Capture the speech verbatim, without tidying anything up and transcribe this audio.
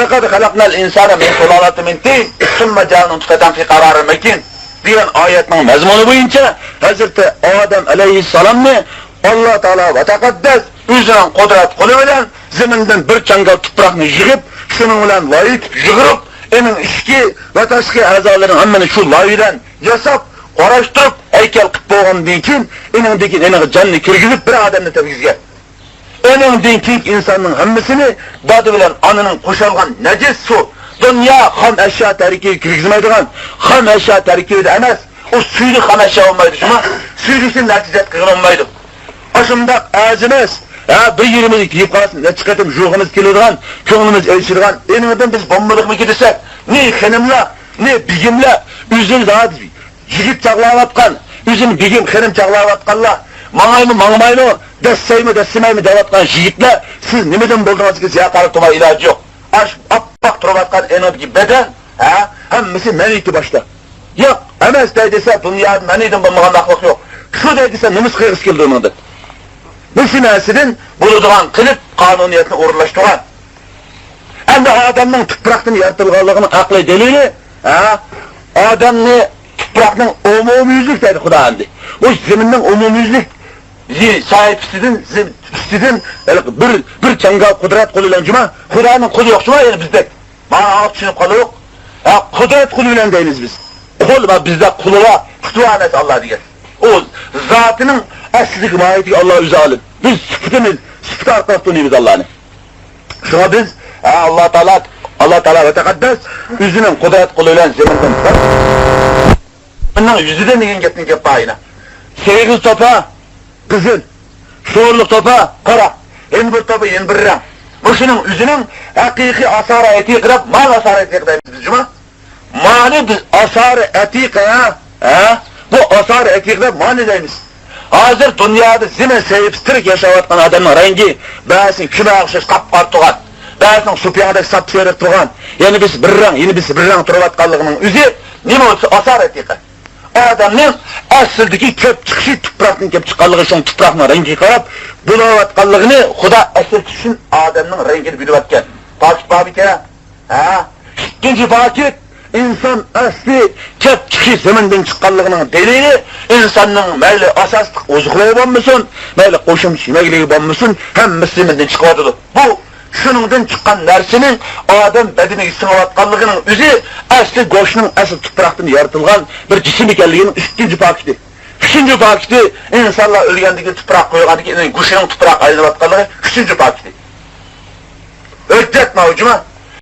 لەقەد خەلەقنەل ئىنسانە مىن سۇلالاتىن مىن تىن سۇممە جەئەلنەل نۇتفەتەن فى قارارىن مەكىن دېگەن ئايەتنىڭ مەزمۇنى بويىچە ھەزرىتى ئادەم ئەلەيھىسسالامنى ئاللا تائالا ۋە تەقەددەس ئۆزىنىڭ قۇدرەت قولى بىلەن زېمىندىن بىر چاڭگال تۇپراقنى يىغىپ، شۇنىڭ بىلەن لايىھە تۈزۈپ يىغىپ، ئېنىڭ ئىچكى ۋە تاشقى ئەزالىرىنىڭ ھەممىنى شۇ لايىھە بىلەن ياساپ، قۇراشتۇرۇپ، ھەيكەل قىلىپ بولغاندىن كېيىن، ئېنىڭدىن كېيىن ئېنىغا جاننى كىرگۈزۈپ، بىر ئادەمنى تەربىيەلىگەن. ئېنىڭدىن كېيىنكى ئىنساننىڭ ھەممىسىنى دادا بىلەن ئانىنىڭ قوشالغان نەجىس سۇ، دۇنيا خام ئەشيا تەركىبىگە كىرگۈزمەيدىغان، خام ئەشيا تەركىبىدە ئەمەس، ئۇ سۈيلۈك خام ئەشيا بولمايدۇ، شۇڭا سۈيلۈكتىن نەتىجە قىلغىلى بولمايدۇ. ئاشۇنداق ئەرزىمەس، ھە، بىر يېرىمىزنى كىيىپ قالسۇن، نەچچە قېتىم يۇغىمىز كېلىدىغان، كۆڭلىمىز ئېچىشىدىغان، ئېنىڭدىن بىز بولمىدۇقمىكىن دېسەك، نى خېنىملار، نى بېگىملار، ئۆزىمىز ھازىر يىگىت چاغلاۋاتقان، ئۆزىنى بېگىم، خېنىم چاغلاۋاتقانلار، ماڭايمۇ، ماڭمايمۇ، دەسسەيمۇ، دەسسىمەيمۇ دەۋاتقان يىگىتلەر، سىز نېمىدىن بولدىڭىز دېسە، يا قارا توما ئىلاجى يوق. ئاش ئاپئاق تۇرۇۋاتقان ئېنىڭدىكى بەدەن، ھە، ھەممىسى مەنىيدە باشتا. ياق، ئەمەس دەي دېسە، دۇنيادا مەنىيدىن بولمىغان مەخلۇق يوق. شۇ دەي دېسە، نومۇس قىلغۇسى كېلىدۇ ئۇنىڭدىن. مۇشۇ نەرسىدىن بولىدىغان قىلىپ قانۇنىيەتنى ئورۇنلاشتۇرغان. ئەمدى ئادەمنىڭ تۇپراقتىن يارىتىلغانلىقىنىڭ ئەقلىي دەلىلى، ھە، ئادەمنى تۇپراقنىڭ ئومۇميۈزلۈك دەيدۇ خۇدا ئەمدى. بۇ زېمىننىڭ ئومۇميۈزلۈك يى-، ساھىپىسىدىن، زېم-، ئۈستىدىن ھېلىقى بىر، بىر چاڭگال قۇدرەت قولى بىلەن جۇما، خۇدانىڭ قولى يوق جۇما، يەنە بىزدەك. مانا ئاڭلاپ چۈشىنىپ قالدۇق. ھە، قۇدرەت قولى بىلەن دەيمىز بىز. قول، ما بىزدە قولى بار، پۇتى بار ئەمەس ئاللا دېگەن. ئۇ زاتىنىڭ ئەسلىدىكى ماھىيىتىگە ئاللا ئۆزى ئالىم. بىز سۈپىتىمىز، سۈپىتى ئارقىلىق تونۇيمىز ئاللانى. شۇڭا بىز، ھە، ئاللا تائالا، ئاللا تائالا ۋە تەقەددەس ئۆزىنىڭ قۇدرەت قولى بىلەن زېمىندىن بىر، زېمىننىڭ يۈزىدىن دېگەن گەپنىڭ گەپ بايىنى. سېغىز توپا، قىزىل، سورۇنلۇق توپا، قارا، يەنە بىر توپا، يەنە بىر رەڭ. مۇشۇنىڭ ئۆزىنىڭ ھەقىقىي ئاسارى ئەتىقە دەپ، مانا ئاسارى ئەتىقە دەيمىز بىز جۇما. مانى بىز ئاسارى ئەتىقە، ھە؟ ھە؟ بۇ ئاسارى ئەتىقە دەپ مانى دەيمىز. ھازىر دۇنيادا زېمىن سەھىپىسى تىرىك ياشاۋاتقان ئادەمنىڭ رەڭگى بەزىسىنىڭ كۈمەگە ئوخشاش قاپقارا تۇرغان، بەزىسىنىڭ سۇپىياڭدەك ساپسېرىق تۇرغان، يەنە بىرسى بىر رەڭ، يەنە بىرسى بىر رەڭ تۇرۇۋاتقانلىقىنىڭ ئۆزى نېمە بولسا ئاسارى ئەتىقە. ئادەمنىڭ ئەسلىدىكى كەپ چىقىشى تۇپراقتىن كەپ چىققانلىقى، شۇڭا تۇپراقنىڭ رەڭگىگە قاراپ بولاۋاتقانلىقىنى خۇدا ئەسلىتىش ئۈچۈن ئادەمنىڭ رەڭگىنى بىلىۋەتكەن. پاكىت بارمىكەن؟ ھە؟ ئىككىنچى پاكىت، ئىنسان ئەسلى كەپ چىقىشى زېمىندىن چىققانلىقىنىڭ دەلىلى، ئىنساننىڭ مەيلى ئاساسلىق ئوزۇقلۇقى بولمىسۇن، مەيلى قوشۇمچە يېمەكلىكى بولمىسۇن، ھەممىسى زېمىندىن چىقىۋاتىدۇ. بۇ شۇنىڭدىن چىققان نەرسىنىڭ ئادەم بەدىنىگە سىڭىۋاتقانلىقىنىڭ ئۆزى ئەسلى گۆشنىڭ ئەسلى تۇپراقتىن يارىتىلغان بىر جىسىم ئىكەنلىكىنىڭ ئىككىنچى پاكىتى. ئۈچىنچى پاكىتى، ئىنسانلار ئۆلگەندىن كېيىن تۇپراق قويغاندىن كېيىن گۆشىنىڭ تۇپراق ئايلىنىۋاتقانلىقى ئۈچىنچى پاكىتى. ھۆججەت ماۋۇ جۇما.